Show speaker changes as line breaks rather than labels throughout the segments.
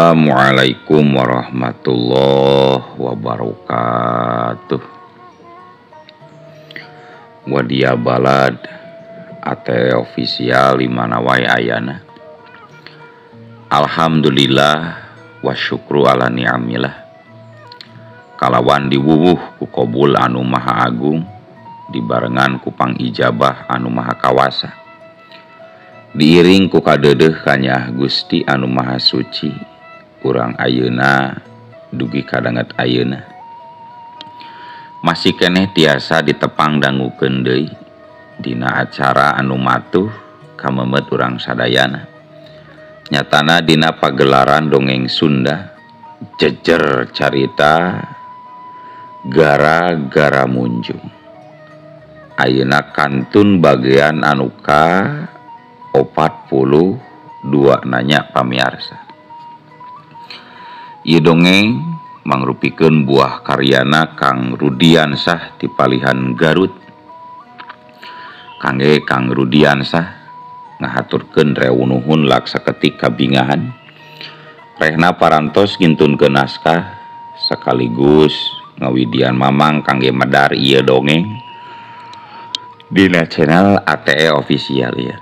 Assalamualaikum warahmatullahi wabarakatuh. Wadia Balad ATE Official di mana wae ayana. Alhamdulillah wa syukru ala ni'amillah. Kalawan diwuwuh ku kobul anu maha agung, dibarengan ku pangijabah anu maha kawasa. Diiring ku kadeudeuh kanyah Gusti anu maha suci, urang ayeuna dugi kadanget ayeuna. Masih keneh tiasa ditepang dangukeun deui dina acara anu matuh kamemet urang sadayana. Nyatana dina pagelaran dongeng Sunda jejer carita gara-gara munjung. Ayeuna kantun bagian anu ka 42 nanya pamiarsa. Ieu dongeng mangrupikeun buah karyana Kang Rudiansah ti Palihan Garut. Kangge Kang Rudiansah ngahaturkeun reunuhun laksaketik kabingahan. Rehna parantos ngintunkeun naskah sekaligus ngawidian mamang kangge medar ieu dongeng dina channel ATE Official ya.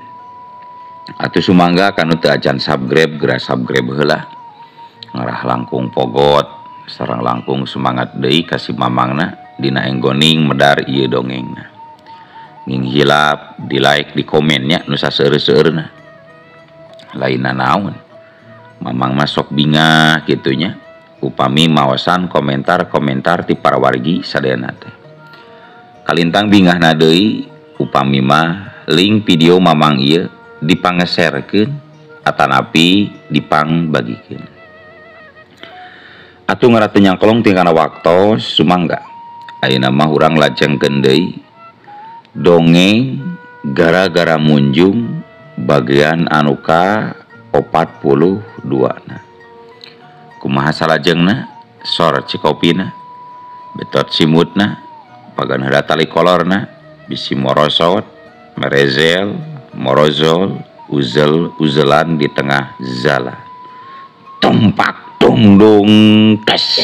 Atuh sumangga kanu teu acan subscribe geura subscribe heula. Ngarah langkung pogot sareng langkung semangat deui ka si mamangna dina enggoning medar ieu dongengna. Nging hilap di like di komennya nu saseueur-seueurna. Lainna naon? Mamang mah sok bingah kitu nya upami maosan komentar-komentar ti para wargi sadayana teh. Kalintang bingahna deui upami mah link video mamang ieu dipangeserkeun atanapi dipangbagikeun. Atuh ngarah teu nyangkolong tingkana waktos sumangga. Ayeuna mah urang lajengkeun deui dongeng gara-gara munjung bagian anu ka 42 na. Kumaha salajengna? Sor cikopina, betot simutna, pagan heula tali kolorna, bisi morosot, merezel, morozol, uzel uzelan di tengah zala. Tumpak tungdung tes.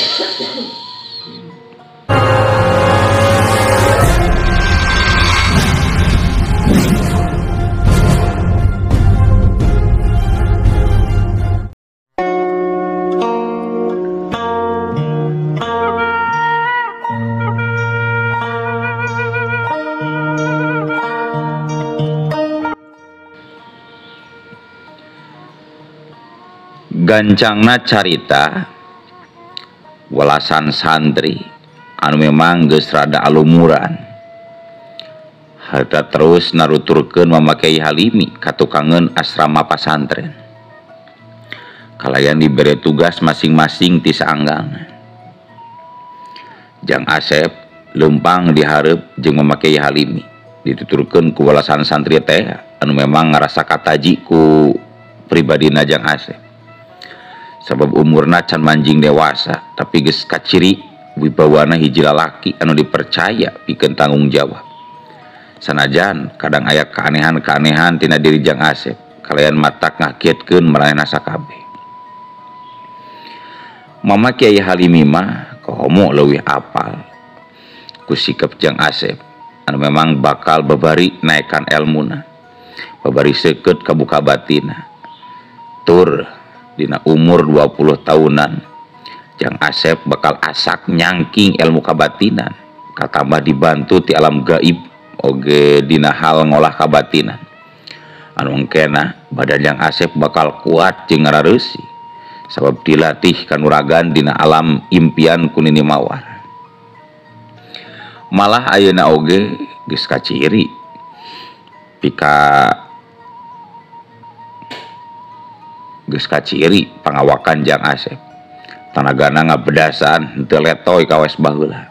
Gancangna carita welasan santri anu memang geus rada alumuran harta terus naruturkeun Mama Kiai Halimi katukangeun asrama pasantren. Kalayan dibere tugas masing-masing ti saanggang. Jang Asep leumpang dihareup jeung Mama Kiai Halimi dituturkeun ku welasan santri teh anu memang ngarasa kataji ku pribadina Jang Asep. Sabab umurna can manjing dewasa tapi geus kaciri wibawana hiji lalaki anu dipercaya pikeun tanggung jawab. Sanajan kadang aya keanehan-keanehan tina diri Jang Asep kalayan matak ngakietkeun maranehna sakabeh. Mama Kiai Halimi mah komo leuwih apal ku sikep Jang Asep anu memang bakal babari naekan elmuna, babari seukeut kabuka batina. Tur dina umur 20 tahunan Jang Asep bakal asak nyangking ilmu kabatinan katambah dibantu ti alam gaib oge dina hal ngolah kabatinan anu engkena badan Jang Asep bakal kuat jeung ngarareusi sabab dilatih kanuragan dina alam impian ku Nini Mawar. Malah ayeuna oge geus kaciri pika geus kaciri pangawakan Jang Asep. Tanagana ngabedasan henteu letoy kawas baheula.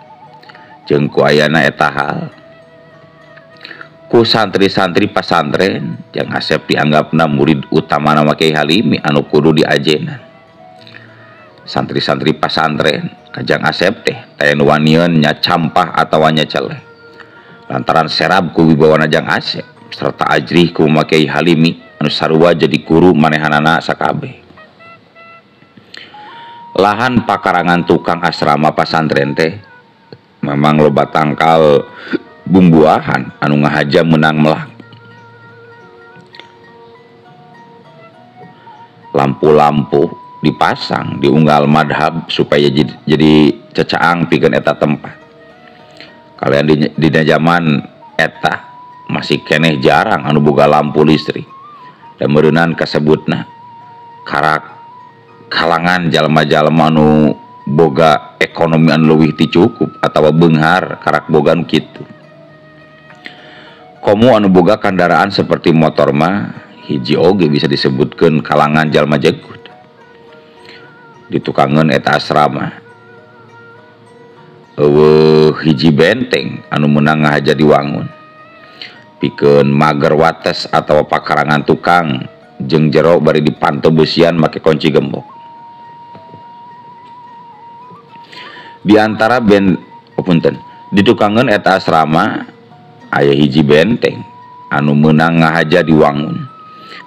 Jeung ku ayana eta hal ku santri-santri pasantren Jang Asep dianggapna murid utamana Mama Kiai Halimi anu kudu diajenan. Santri-santri pasantren ka Jang Asep teh taya nu wanieun nya campah atawa nya celeh lantaran serab ku wibawana Jang Asep serta ajrih ku Mama Kiai Halimi anu sarua jadi guru manehanana sakabeh. Lahan pakarangan tukang asrama pasantren teh memang loba tangkal bumbuahan anu ngahaja menang melak. Lampu-lampu dipasang di unggal madhab supaya jadi cecaang pikeun eta tempat. Kalian di zaman eta masih keneh jarang anu boga lampu listrik. Dan meureunan kasebutna karak kalangan jalma-jalma anu boga ekonomi anu leuwih ti cukup atawa beunghar karak boga nu kitu. Komo anu boga kendaraan seperti motor mah hiji oge bisa disebutkeun kalangan jalma jegut. Ditukangeun eta asrama eueuh hiji benteng anu meunang ngahaja diwangun pikeun mager wates atawa pakarangan tukang jeung jero bari dipanto beusian make kunci gembok. Di antara ditukangeun eta asrama aya hiji benteng anu meunang ngahaja diwangun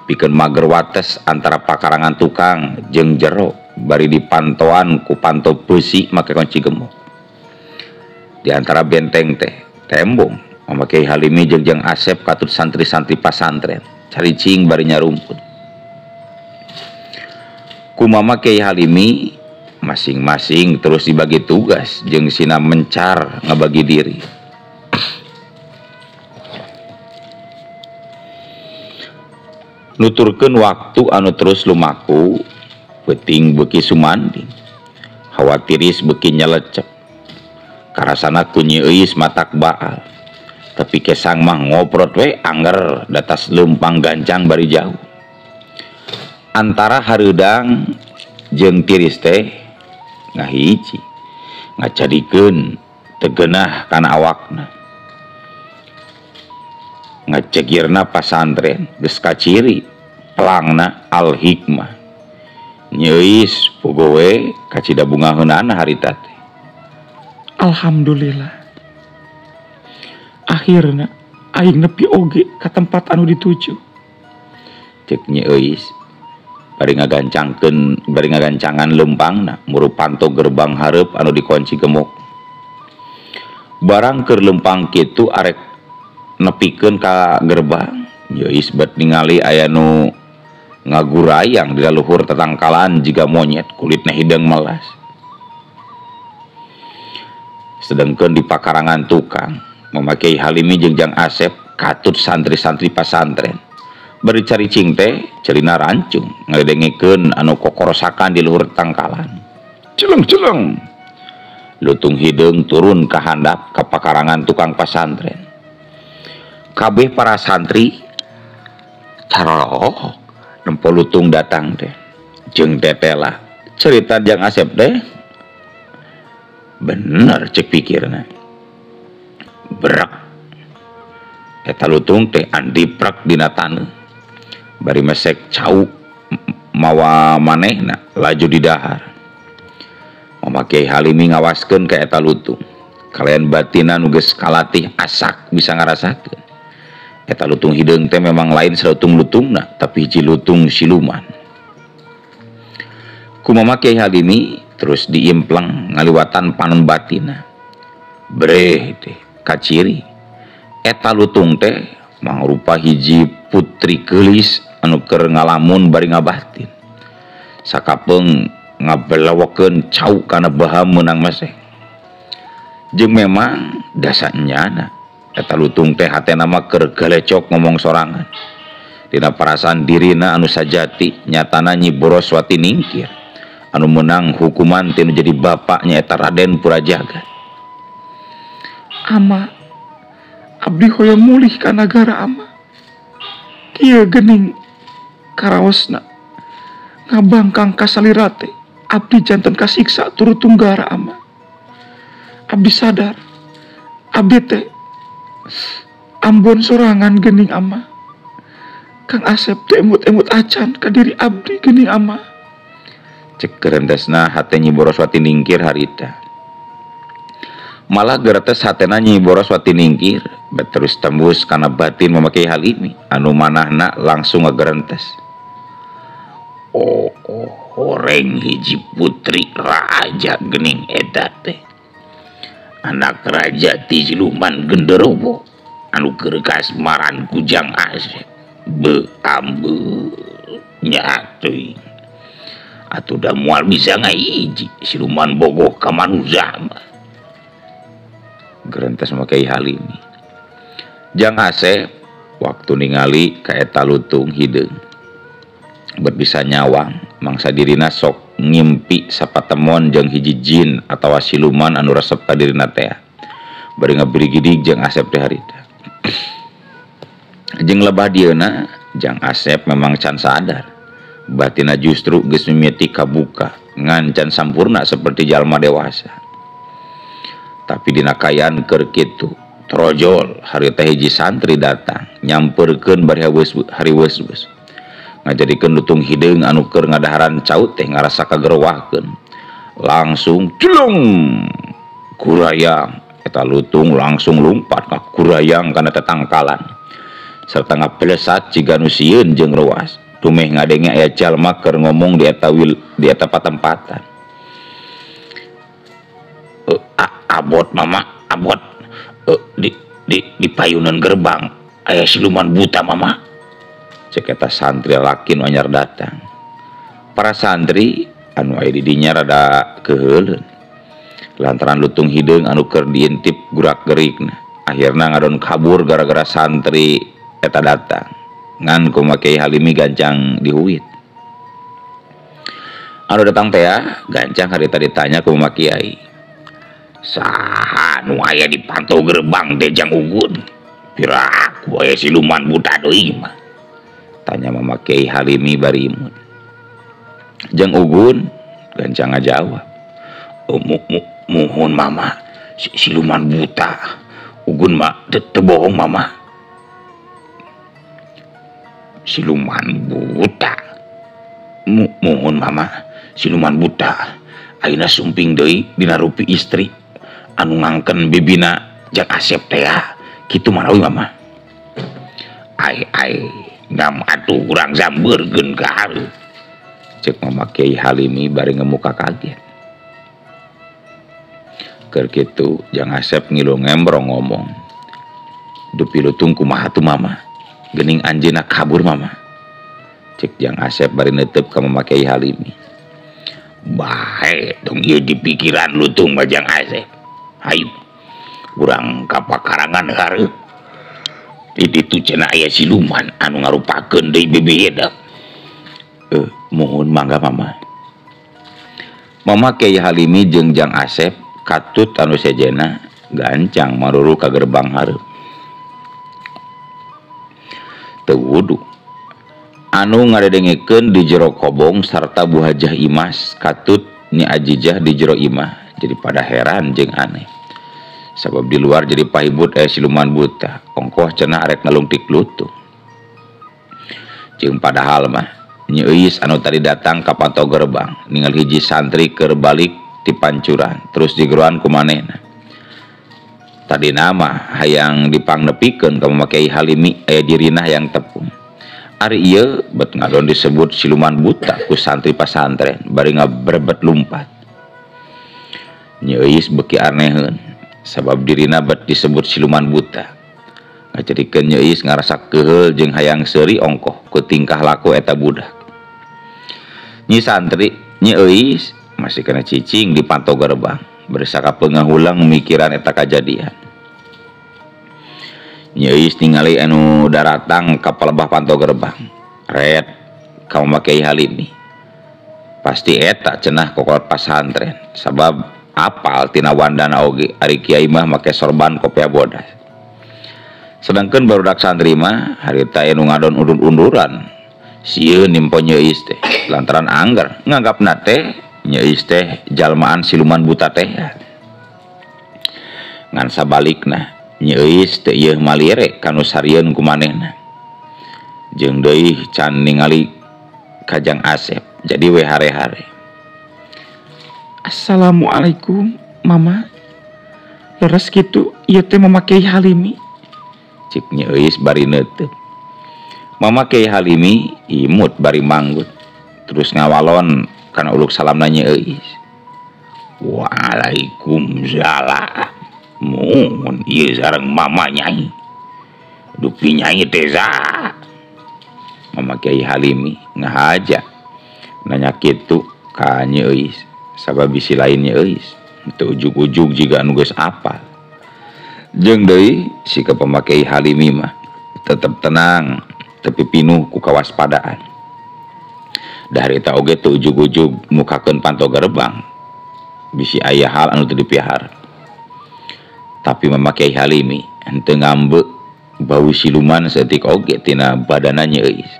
pikeun mager wates antara pakarangan tukang jeung jero bari dipantoan ku panto besi make kunci gembok. Di antara benteng teh tembong mamakai Halimi jeung Jang Asep katut santri-santri pasantren caricing bari nyarumput. Kumama Kiai Halimi masing-masing terus dibagi tugas jeung sina mencar ngabagi diri. Nuturkeun waktu anu terus lumaku peuting beuki sumanding, hawa tiris beuki nyelecep, karasana ku Nyi Euis matak baal. Tapi kesang mah ngoprot we angger datas leumpang gancang bari jauh. Antara hareudang jeung tiris teh ngahiji ngajadikeun tegenah kana awakna. Ngacegirna pasantren geus kaciri pelangna Al Hikmah. Nyi Euis pogo we kacida bungaheunana harita teh.
Alhamdulillah. Akhirna aing nepi oge ka tempat anu dituju.
Cek Nyi Euis bari ngagancangkeun bari ngagancangan leumpangna muru panto gerbang hareup anu dikunci gemuk. Barang keur leumpang kitu arek nepikeun ka gerbang, Nyi Euis bet ningali aya nu ngagurayang di luhur tetangkalan jiga monyet kulitna hideung melas. Sedengkeun di pakarangan tukang memakai Halimi jeung Jang Asep katut santri-santri pasantren bari caricing teh celina rancung ngadengekeun anu kokorosakan di luhur tangkalan. Celeng-celeng lutung hideung turun ka handap ka pakarangan tukang pasantren. Kabeh para santri caroroh nempo lutung datang teh jeung tetela cerita Jang Asep teh bener cek pikirna. Berak eta lutung teh andiprak dina taneuh bari mesek cau mawa manehna laju di dahar. Mama Kiai Halimi ngawaskeun ka eta lutung kalian batina nu geus kalatih asak bisa ngarasakeun eta lutung hideung teh memang lain salutung-lutungna tapi hiji lutung siluman. Kumama Kiai Halimi terus diimpleng ngaliwatan panon batina breh teh kaciri eta lutung teh mangrupa hiji putri geulis anu keur ngalamun bari ngabatin sakapeung ngabelewekeun cau kana baham meunang maseh. Jeung memang dasa nyana eta lutung teh hatena mah keur galecok ngomong sorangan dina perasaan dirina anu sajati nyatana Nyi Boroswati ningkir anu meunang hukuman tinu jadi bapaknya eta Raden Purajagad.
Ama abdi hoyong mulih ka nagara ama. Kieu geuning karaosna ngabangkang ka salira teh abdi janten kasiksa turut tunggara ama. Abdi sadar abdi teh ambon sorangan geuning ama. Kang Asep teh emut-emut acan ka diri abdi geuning ama.
Cek gerentesna hate Nyi Boroswati ningkir harita. Malah geretes hatena Nyi Boroswati ningkir terus tembus kana batin memakai Halimi anu manahna langsung ngagerentes. Oh, oh. Horeng hiji putri raja gening eta teh. Anak raja ti siluman genderuwo anu keur kasmaran ku Jang Asep. Be ambe nya teuing. Atuh da moal bisa ngahiji siluman bogoh ka manusia mah. Gerentes mah Kiai Halimi. Jang Asep waktu ningali ka eta lutung hideung. Berbisa nyawang mangsa dirina sok ngimpi sapatemon jeung hiji jin atawa siluman anu resep ka dirina teh. Bari ngabirigidig Jang Asep teh harita. Jeung lebah dieuna Jang Asep memang can sadar. Batina justru geus mimiti kabuka ngan can sampurna seperti jalma dewasa. Tapi dina kaayaan keur kitu trojol harita hiji santri datang nyamperkeun bari hariweus-weus. Ngajadikeun lutung hideung anu keur ngadaharan caut teh ngarasa kagerwahkeun. Langsung culung kurayang eta lutung langsung lumpat ka kurayang kana tetangkalan. Serta ngapelesat ciga nu sieun jeung reuas. Tumeh ngadenge aya jalma keur ngomong di eta di eta patempatan. Abot mama, abot di payunan gerbang aya siluman buta mama. Cek eta santri laki nu anyar datang. Para santri anu aya di dinya rada keuheuleun. Lantaran lutung hideung anu keur diintip gurak-gerikna. Akhirna ngadon kabur gara-gara santri eta datang. Ngan kumaha Kiai Halimi gancang dihuit. Anu datang teh gancang harita ditanya ku Mama Kiai. Saha nu aya di pantau gerbang teh Jang Ugun? Piraku aya siluman buta deui mah. Tanya Mama Kiai Halimi bari imut. Jang Ugun gancang ngajawab. Oh, muhun mama, siluman buta. Ugun mah teu bohong mama. Siluman buta. Muhun mama, siluman buta. Ayeuna sumping deui dina rupi istri anu ngangken bibina Jang Asep teh ya. Kitu marawi mama. Ai ai ngam atuh urang sambeurkeun ka hareup. Cek Mama Kiai Halimi bari ngemuka kaget. Keur kitu Jang Asep ngilu ngembrong ngomong. Dupi lutung kumaha tuh mama? Gening anjeunna kabur mama. Cek Jang Asep bari neuteup ka Mama Kiai Halimi. Bae tong ieu dipikiran lutung mah Jang Asep. Hayu urang ka pakarangan hareup. Di ditu cenah aya siluman anu ngarupakeun deui bebeda. Mohon mangga mama. Mama Kiai Halimi jeung Jang Asep katut anu sejena gancang maruru ka gerbang hareup. Teu wudu. Anu ngadedengekeun di jero kobong sarta Bu Hajah Imas katut Nyi Ajijah di jero imah jadi pada heran jeung aneh. Sabab di luar jadi pahibut aya siluman buta, ongkoh cenah arek ngalungtik lutung. Jeung padahal mah Nyi Euis anu tadi datang ka pantau gerbang ningali hiji santri keur balik ti pancuran terus digeroan ku manehna. Tadi nama hayang dipangnepikeun ka Mama Kiai Halimi aya dirina hayang tepung. Ari ieu bet ngadon disebut siluman buta ku santri pasantren bari ngabrebet lumpat. Nyi Euis beuki aneheun sabab dirina bet disebut siluman buta. Ngajadikeun Nyi Euis ngarasa keuheul jeung hayang seuri ongkoh ku tingkah laku eta budak. Nyi santri Nyi Euis masih kena cicing di pantau gerbang bersaka pengahulang mikiran eta kajadian. Nyi Euis ningali anu daratang ka palebah pantau gerbang. Red ka Mama Kiai Halimi. Pasti eta cenah kokolot pasantren sabab apal tina wandana oge ari kiai mah make sorban kopea bodas. Sedangkan barudak santri mah harita anu ngadon undur-unduran sieun nimpo Nyi Euis teh lantaran angger nganggapna teh Nyi Euis teh jalmaan siluman buta teh. Ngan sabalikna Nyi Euis teh ieu malire kanu sarieun ku manehna. Jeung deui can ningali ka Jang Asep jadi we hare-hare.
Assalamualaikum mama. Leres kitu ieu teh Mama Kiai Halimi.
Cek Nyi Euis bari neuteub. Mama Kiai Halimi imut bari manggut terus ngawalon kana uluk salamna Nyi Euis. Waalaikumsalam. Mun ieu sareng mama Nyai. Dupi Nyai teh saha? Mama Kiai Halimi ngahaja nanya kitu ka Nyi Euis sabab bisi lain Nyi Euis teu ujug-ujug jiga anu geus apal. Jeung deui sikap Mama Kiai Halimi mah tetep tenang tapi pinuh ku kawaspadaan. Dari eta oge teu ujug-ujug mukakeun panto gerbang bisi aya hal anu teu dipihar. Tapi Mama Kiai Halimi henteu ngambek bau siluman saeutik oge tina badana Nyi Euis.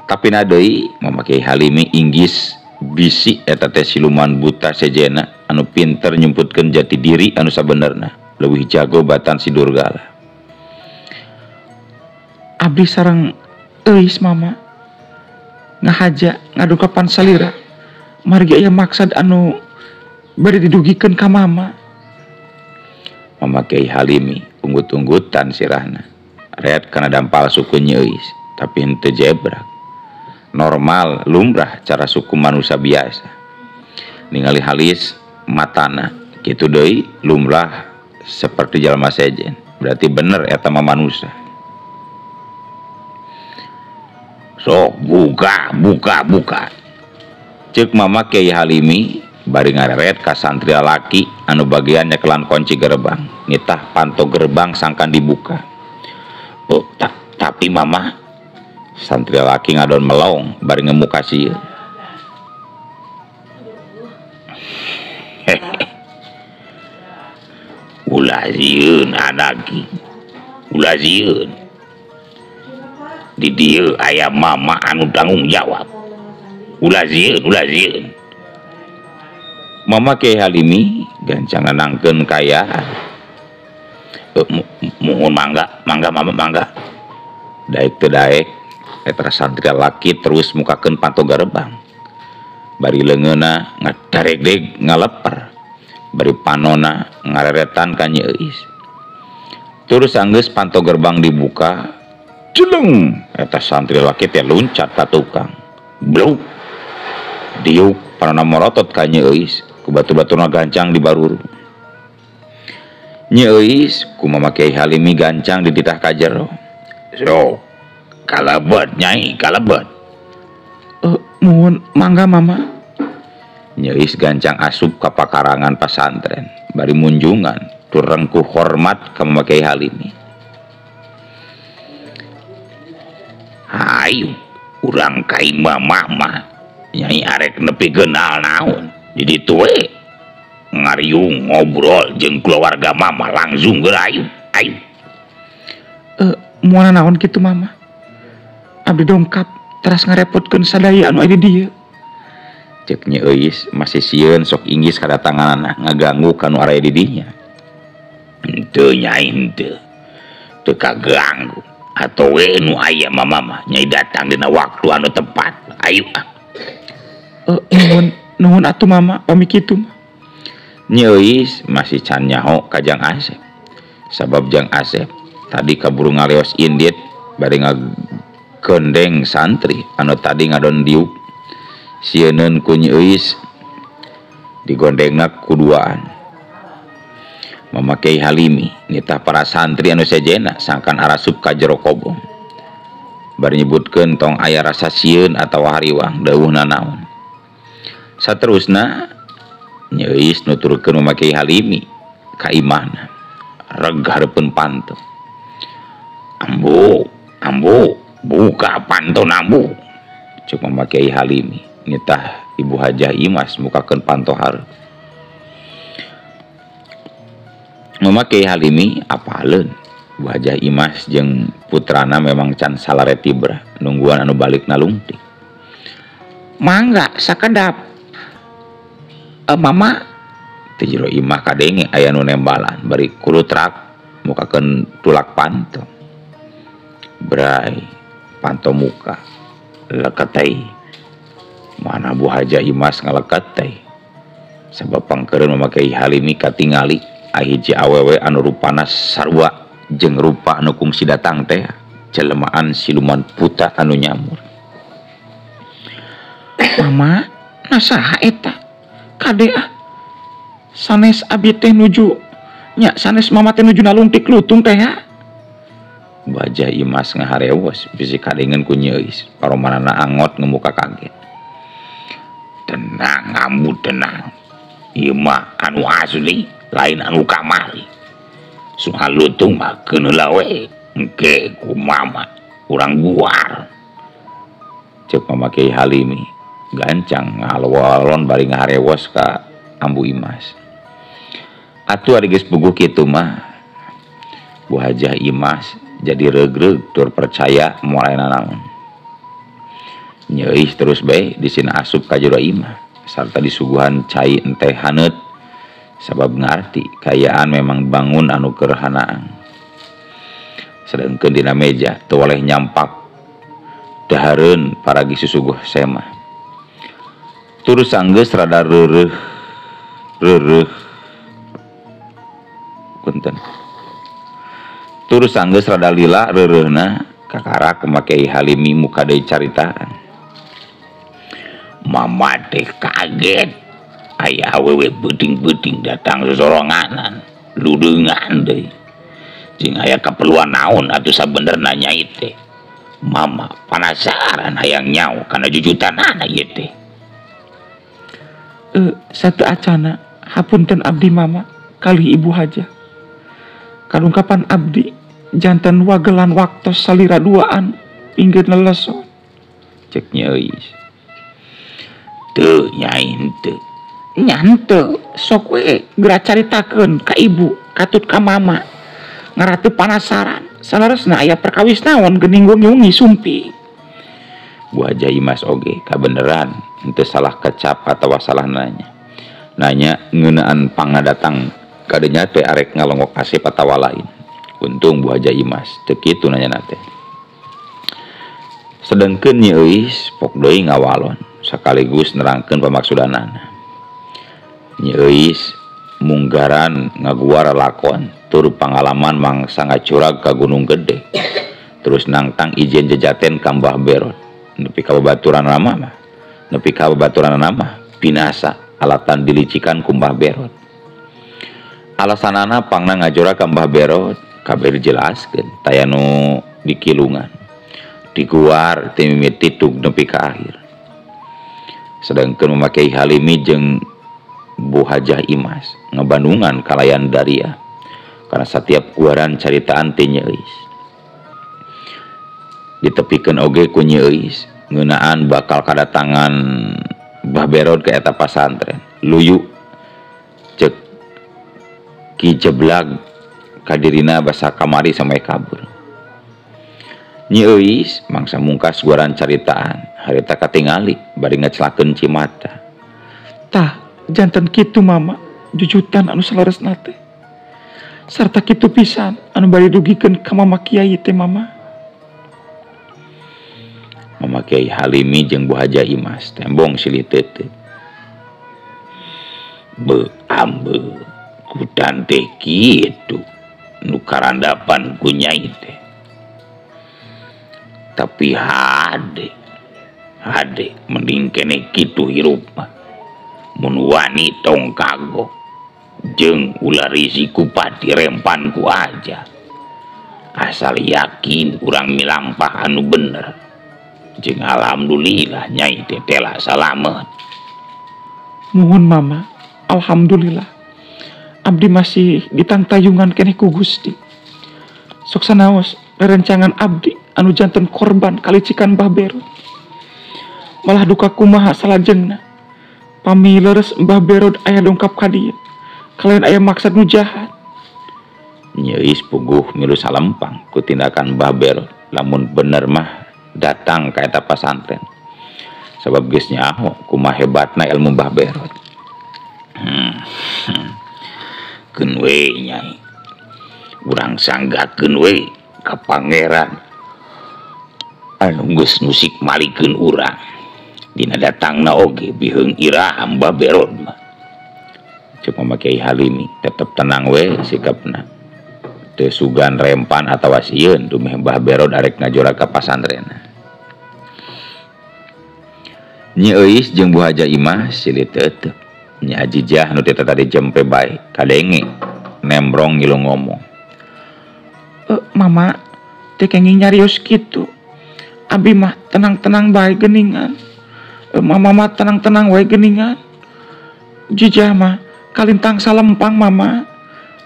Tapi na deui Mama Kiai Halimi inggis bisi eta teh siluman buta sejena anu pinter nyumputkeun jati diri anu sabenerna leuwih jago batan si Durgala.
Abdi sareng Euis mama ngahaja ngadukapan salira margi aya maksad anu bade didugikeun ka mama.
Mama Kiai Halimi unggut-unggutan sirahna ret kana dampal suku Nyi Euis tapi henteu jebrak. Normal lumrah cara suku manusia biasa. Ningali halis matana kitu deui lumrah seperti jalma sejen. Berarti bener eta mah manusia. Sok buka buka buka. Ceuk Mama Kiai Halimi bari ngareret ka santri lalaki anu bagian nyekelan kunci gerbang. Nitah panto gerbang sangkan dibuka. Oh, tapi mama santri lalaki ngadon melong bari ngemuka sieun. Ulah sieun anaki. Ulah sieun. Di dieu aya mama anu tanggung jawab. Ulah sieun, ulah sieun. Mama Kiai Halimi gancang nangkeun kayaan. Muhun mangga, mangga mama mangga. Daek teu daek eta santri laki terus mukakeun panto gerbang. Bari leungeunna ngadaregdeg ngaleper. Bari panona ngareretan ka Nyi Euis. Terus anggeus panto gerbang dibuka, jeleng eta santri laki teh luncat ka tukang. Bluk. Diuk panona morotot ka Nyi Euis, ku batu-batuna gancang di baruru. Nyi Euis ku Mama Kiai Halimi gancang dititah ka jero. Sok kalebet Nyai, kalebet.
Muhun mangga mama.
Nyi Euis gancang asup ka pakarangan pasantren bari munjungan tur rengkuh hormat ka Mama Kiai Halimi. Hayu urang ka imah mama. Nyai arek nepi kenal naon di ditu we ngariung ngobrol jeung keluarga mama langsung geura ayu ayu.
Moal naon kitu mama. Abdi dongkap teras ngarepotkeun sadaya anu aya di dieu.
Ceuk Nyi Euis masih sieun sok inggis kadatanganana ngaganggu ka nu araya di dinya. Henteu Nyai henteu. Teu kaganggu atoh we nu aya mama mah Nyai datang dina waktu anu tepat. Ayu ah.
Nuhun nuhun atuh mama pami kitu mah.
Nyi Euis masih can nyaho ka Jang Asep. Sabab Jang Asep tadi kaburu ngaleos indit bari ngagondeng santri anu tadi ngadon diuk. Sieuneun ku Nyi Euis digondengna kuduaan. Mama Kiai Halimi nitah para santri anu sejena sangkan arasup ka jero kobong. Bari nyebutkeun tong aya rasa sieun atawa hariwang deuhna naon. Saterusna Nyi Euis nuturkeun Mama Kiai Halimi ka imahna reg hareupeun panto. Ambu, ambu, buka panto nambu. Ceuk Mama Kiai Halimi nitah Ibu Hajah Imas mukakeun panto hareup. Mama Kiai Halimi apaleun Bu Hajah Imas jeung putrana memang can salare tibra nungguan anu balik nalungtik.
Mangga sakedap. Mama
teh jero imah kadenge aya nu nembalan bari kulutrak mukakeun tulak panto. Bray panto muka leketei. Mana Bu Hajah Imas ngaleket teh. Sabab pangkeureun Mama Kiai Halimi katingali hiji awewe anu rupana sarua jeung rupa anu kungsi datang teh jelemaan siluman buta anu nyamur.
Mama, Nah saha eta? Kade ah. Sanes abi teh nuju nya sanes mama teh nuju nalungtik lutung teh ya.
Bajah Imas ngaharewos bisi kadengen ku Nyi Euis. Paromanana angot ngemuka kaget.
Tenang kamu tenang. Ieu mah anu asli lain anu kamari. Soal lutung mah keun heula we. Engke ku mama urang guar.
Cek Mama Kiai Halimi gancang ngalwalon bari ngaharewos ka Ambu Imas. Atuh ari geus puguh kitu mah Bu Hajah Imas jadi regreg tur percaya moal aya nanaon. Nyi Euis terus bae disina asup ka jero imah sarta disuguhan cai enteh haneut sabab ngarti kayaan memang bangun anu keur hanaang. Sedengkeun dina meja teu waleh nyampak dahareun paragi susuguh semah. Tur sanggeus rada reureuh reureuh punten. Tur sanggeus rada lila reureuhna kakarak make Halimi muka deui caritaan.
Mama teh kaget aya awewe beuting-beuting datang sosoronganan ludeungan deui. Jeung aya kaperluan naon atuh sabenerna nyai teh. Mama panasaran hayang nyaho kana jujutanana ieu teh.
Satu acana hapunten abdi mama kalih ibu hajah. Kalungkapan abdi janten wagelan waktos salira duaan pinggir leleson.
Cek Nyi Euis.
Teu nyai henteu.
Nya henteu sok we geura caritakeun ka ibu katut ka mama. Ngaratu panasaran saleresna aya perkawis naon geuning wengi-wengi sumping.
Bu Hajah Imas oge kabeneran henteu salah kecap atawa salah nanya. Nanya ngeunaan pangadatang kadenya teh arek ngalongok asep atawa lain. Untung Bu Hajah Imas teu kitu nanyana teh. Sedengkeun Nyi Euis pok deui ngawalon sekaligus nerangkeun pamaksudanana. Nyi Euis munggaran ngaguar lakon tur pangalaman mangsa ngacurag ka Gunung Gede. Terus nangtang ijen jejaten ka Mbah Berot. Nepi ka babaturan mah nepi ka babaturan mah binasa alatan dilicikan ku Mbah Berot. Alasanana pangna ngajora ka Mbah Berot kabeh dijelaskeun taya nu dikilungan. Diguar ti mimiti tug nepi ka akhir. Sedangkeun memakai Halimi jeung Bu Hajah Imas ngebandungan kalayan daria karena setiap guaran caritaan ti Nyi Euis. Ditepikeun oge ku Nyi Euis ngeunaan bakal kadatangan Mbah Berot ke eta pasantren. Luyu cek Ki Jeblag kadirina basa kamari sampai kabur. Nyi Euis mangsa mungkas guaran caritaan harita katingali bari ngecelakeun cimata.
Tah janten kitu mama jujutan anu saleresna teh. Sarta kitu pisan anu bari dugikeun ka mama kiai teh mama.
Mama Kiai Halimi jeung Bu Hajah Imas tembong silih teuteut.
Be ambe kutan teh kitu nu karandapan ku nyai teh. Tapi hade hade mending kene kitu hirup mah. Mun wani tong kagok jeung ulah risiku pati rempan ku aja. Asal yakin urang milampah anu bener. Jeung alhamdulillah nyai teh telah salamet.
Muhun mama, alhamdulillah. Abdi masih ditangtayungan keneh ku Gusti. Sok sanaos rerencangan abdi anu janten korban kalicikan Mbah Berot. Malah duka kumaha salajengna. Pami leres Mbah Berot aya dongkap ka dieu. Kalayan aya maksad nu jahat.
Nyi Euis puguh milu salempang ku tindakan Mbah Berot. Lamun bener mah datang ka eta pasantren. Sabab geus nyaho kumaha hebatna ilmu Mbah Berot.
Keun we nyai. Urang sanggakeun we ka pangeran anu geus nusik malikeun urang. Dina datangna oge biheung iraha Mbah Berot mah.
Cek Mama Kiai Halimi tetep tenang we sikapna. Teu sugan rempan atawa sieun dumeh Mbah Berot arek ngajora ka pasantrenna. Nyi Euis jeung Bu Haja Imah silih teuteuk. Nyi Ajijah nu teh tadi jempe bae kadenge nembrong ngilu ngomong.
Mama teh kenging nyarios kitu. Abi mah tenang-tenang bae geuningan. Mama mah tenang-tenang wae geuningan. Jijah mah kalintang salempang mama.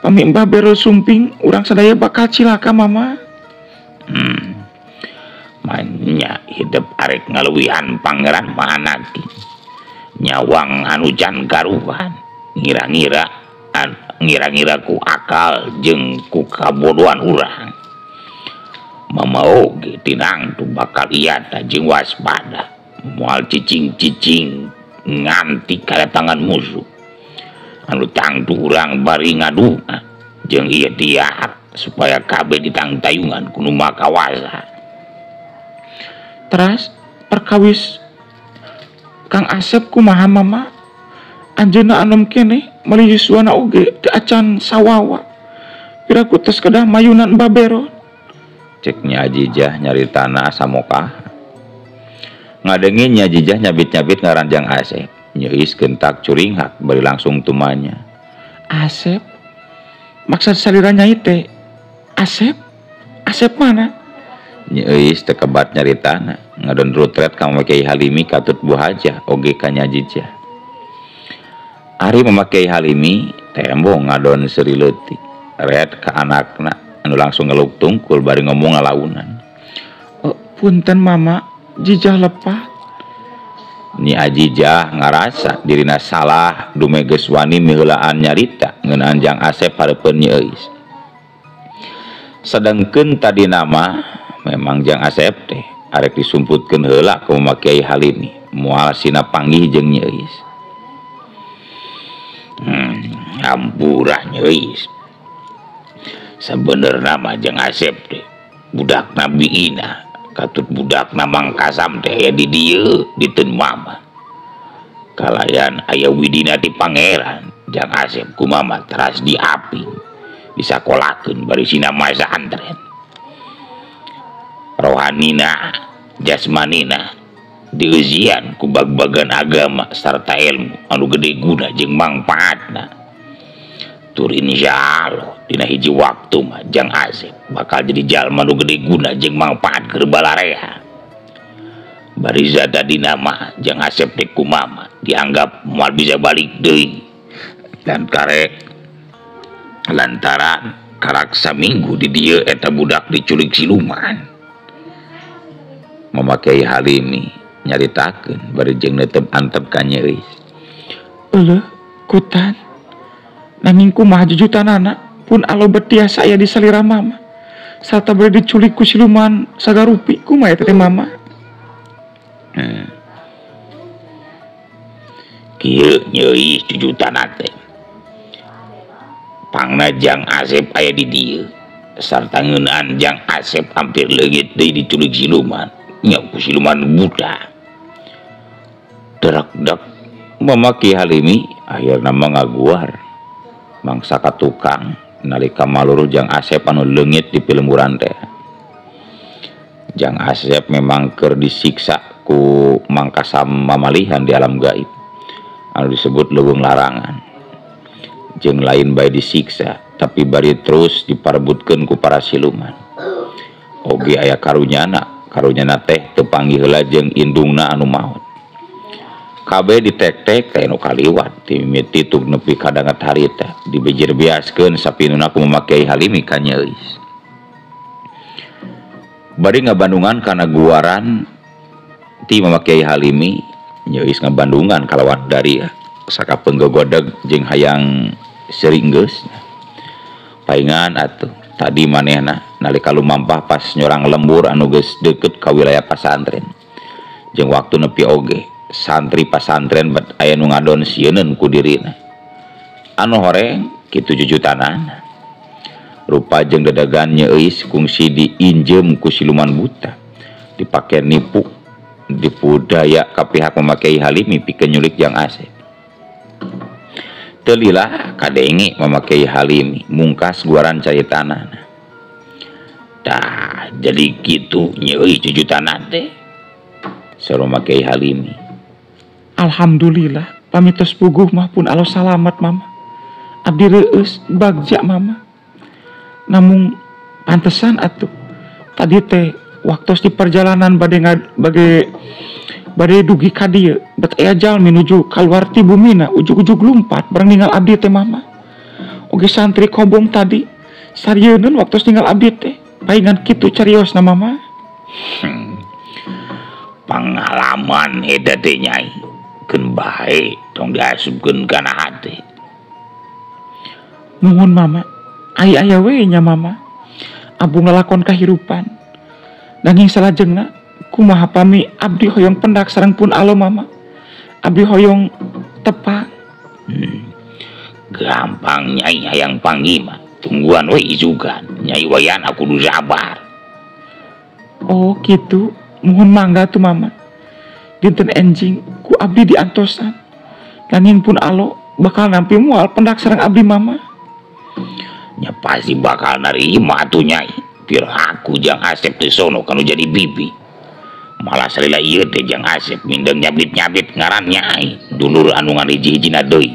Pami Mbah Bero sumping urang sadaya bakal cilaka mama.
Manya hidup arek ngaluwihan pangeran Mahanaki. Nyawang anu can karuhan ngira-ngira ngira-ngira ku akal jeung ku kabodohan urang. Mama oge tinang tu bakal iata jeung waspada. Moal cicing-cicing nganti kadatangan musuh. Anu tangtu urang bari ngadua jeung ieu tiar supaya kabeh ditangtayungan ku nu Maha Kawasa.
Teras perkawis Kang Asep kumaha mama? Anjeunna anom keneh meuli yuswana oge teu acan sawawa. Piraku tos kedah mayunan Mbah Bero.
Cek Nyi Ajijah nyaritana samokah. Ngadenge Nyi Ajijah nyabit-nyabit ngaranjang Asep. Nyi Euis gentak curinghak bari langsung tumanya.
Asep? Maksud salira nyai teh Asep? Asep mana?
Nyi Euis teu kebat nyaritana ngadon rutret ka Mama Kiai Halimi katut Bu Hajah oge ka Nyi Ajijah. Ari Mama Kiai Halimi tembong ngadon seuri leutik ret ka anakna anu langsung ngeluk tungkul bari ngomong ngalaunan.
Punten mama, Jijah lepat.
Nyi Ajijah ngarasa dirina salah dume geus wani miheulaan nyarita ngeunaan Jang Asep hareupeun Nyi Euis. Sedengkeun tadi nama memang Jang Asep teh arek disumputkeun heula ku Mama Kiai Halimi moal sina panggih jeung Nyi Euis.
Hampura Nyi Euis. Sabenerna mah Jang Asep teh budak Nabi Ina katut budak Mang Kasam teh aya di dieu diteun mama. Kalayan aya widina ti pangeran Jang Asep ku mama teras diaping disakolakeun bari sina masantren. Rohanina jasmanina diujian ku bag-bagan agama sarta ilmu anu gede guna jeung mangpaatna. Tur insyaallah dina hiji waktu mah Jang Asep bakal jadi jalma nu gede guna jeung mangpaat keur balareha. Bari zada dina mah Jang Asep teh kumama dianggap moal bisa balik deui. Dan karek lantaran karak saminggu di dieu eta budak diculik siluman.
Mama Kiai Halimi nyaritakeun bari jeung neuteup antep ka Nyi Euis.
Euleuh kutan. Nanging kumaha jujutanana pun alo betiasa aya di salira mama. Sarta bade diculik ku siluman sagarupi kumaha eta teh mama?
Kieu Nyi Euis jujutanana teh. Pangna Jang Asep aya di dieu sarta ngeunaan Jang Asep hampir leungit deui diculik siluman. Nya ku siluman buta.
Derak-dak Mama Kiai Halimi akhirna mah ngaguar. Mangsa ka tukang nalika maluruh Jang Asep anu leungit di pilemburan teh. Jang Asep memang keur disiksa ku mangkasam mamalihan di alam gaib anu disebut leuweung larangan. Jeung lain bae disiksa tapi bari terus diparebutkeun ku para siluman. Oge aya karunyana, karunyana teh teu panggih heula jeung indungna anu maot. Kabeh ditek-tek teh nu kaliwat ti mimiti tuk nepi ka danget harita dibejir-biaskeun sapinuna ku Mama Kiai Halimi ka Nyi Euis. Bari ngabandungan kana guaran ti Mama Kiai Halimi, Nyi Euis ngabandungan kalawan daria sakapeung gogodeg jeung hayang seringgeus. Paingan atuh tadi manehna nalika lumampah pas nyorang lembur anu geus deukeut ka wilayah pasantren. Jeung waktu nepi oge santri pasantren bet aya nu ngadon sieuneun ku dirina. Anu horeng kitu jujutanana. Rupa jeung dedegan Nyi Euis kungsi diinjem ku siluman buta. Dipake nipu, dipudaya ka pihak Mama Kiai Halimi pikeun nyulik Jang Asep. Teu lila kadenge Mama Kiai Halimi mungkas guaran caritanana.
Tah jadi kitu Nyi Euis jujutanana teh.
Saur Mama Kiai Halimi.
Alhamdulillah pamitos puguh mah pun alo salamat mama. Abdi reueus bagja mama. Namung pantesan atuh tadi teh waktos di perjalanan bade dugi ka dieu bet aya jalmi nuju kaluar ti bumina ujug-ujug lumpat bareng ninggal abdi teh mama. Oge santri kobong tadi sarieun waktos ninggal abdi teh paingan kitu cariosna mama.
Pengalaman eta teh nyai keun bae tong diasupkeun kana hate.
Nuhun mama, ai aya we nya mama. Abung lalakon kahirupan. Nanging salajengna kumaha pami abdi hoyong pendak sareng pun alo mama. Abdi hoyong tepak.
Gampang nyai hayang panggima. Tungguan we izugan. Nyai wayana kudu sabar.
Oh gitu, muhun mangga tuh mama. Dinten enjing ku abdi diantosan. Nanging pun alo bakal nampi mual pendak sareng abdi mama.
Nya pasti bakal narima atuh nyai. Piraku jang Asep teh sono kanu jadi bibi. Malah salila ieu teh jang Asep mindeng nyabit-nyabit ngaran nyai. Dulur anu ngariji-hijina deui.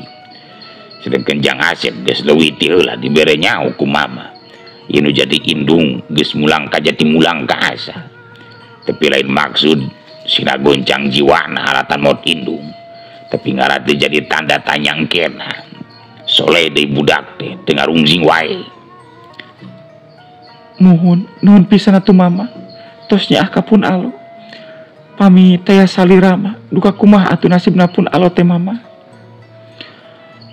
Sedengkeun jang Asep geus leuwih ti heula dibere nyaho ku mama. Ieu nu jadi indung geus mulang ka jati mulang ka asa. Tapi lain maksud sina goncang jiwana alatan maot indung. Tapi ngaran teh jadi tanda tanyang kena. Soleh deui budak teh teu ngarungjing wae.
Nuhun, nuhun pisan atuh mama. Tos nyaah ka pun alo. Pami teh salira mah duka kumaha atuh nasibna pun alo teh mama.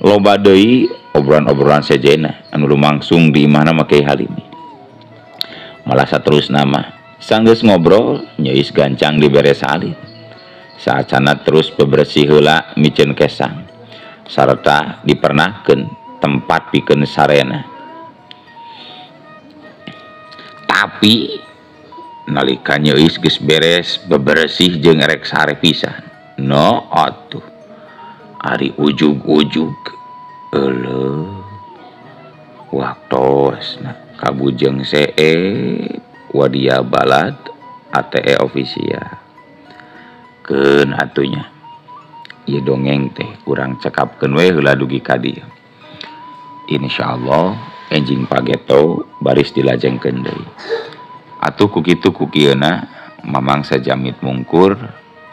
Loba deui obrolan-obrolan sejena anu lumangsung di imahna mah Kiai Halimi. Malah saterusna mah sanggeus ngobrol nyeus gancang dibere salin. Saacana terus bebersih heula miceun kesang sarta dipernahkeun tempat pikeun sarena. Tapi nalika nyeus geus beres bebersih jeung erek sare pisan. No atuh ari ujug-ujug euleuh waktosna kabujeng seep wadia balad ATE official. Keun atunya ieu dongeng teh urang cekapkeun we heula dugi ka dieu. Insyaallah enjing pageto baris dilajengkeun deui. Atuh ku kitu ku kieuna mamang sajamit mungkur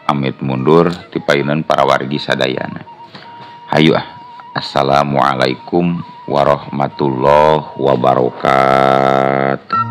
amit mundur ti payunan para wargi sadayana. Hayu ah. Assalamualaikum warahmatullahi wabarakatuh.